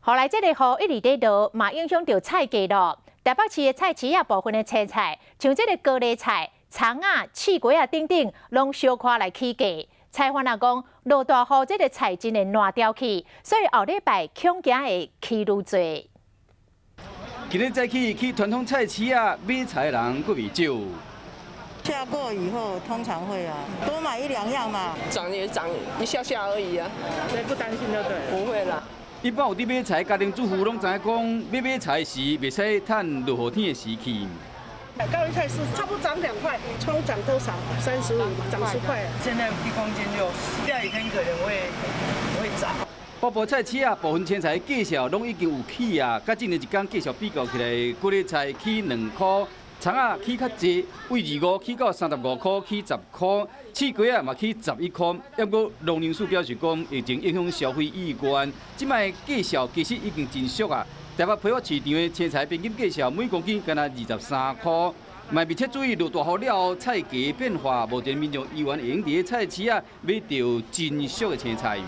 予來這个雨一直咧落，嘛影響著菜價囉。台北市的菜市仔部分的青菜，像這个高麗菜、蔥仔、刺瓜仔等等，攏小可來起價。菜販仔講，落大雨，這个菜真會爛掉去，所以後禮拜恐驚會起愈濟。今日早起去傳統菜市仔買菜的人閣袂少。下過雨後通常會啊，多買一兩樣嘛。漲也漲一下下而已啊，所以不擔心就對。不會啦。一般有佇買菜家庭主婦攏知影講，欲買菜時袂使趁落雨天的時去。高麗菜是差不多漲2塊，蔥漲多少？35，漲10塊。現在一公斤就下雨天可能會漲。北部菜市仔部分青菜價數攏已經有起啊，佮之前一工價數比較起來，高麗菜起2塊，蔥仔起較濟，為25起到35塊，起10塊，刺瓜仔嘛起11塊。不過農糧署表示講，疫情影響消費意願，這擺價數其實已經真俗啊。台北批發市場的青菜平均價數每公斤干焦23塊。嘛密切注意落大雨了後菜價變化，目前民眾依然會用佇菜市仔買著真俗的青菜。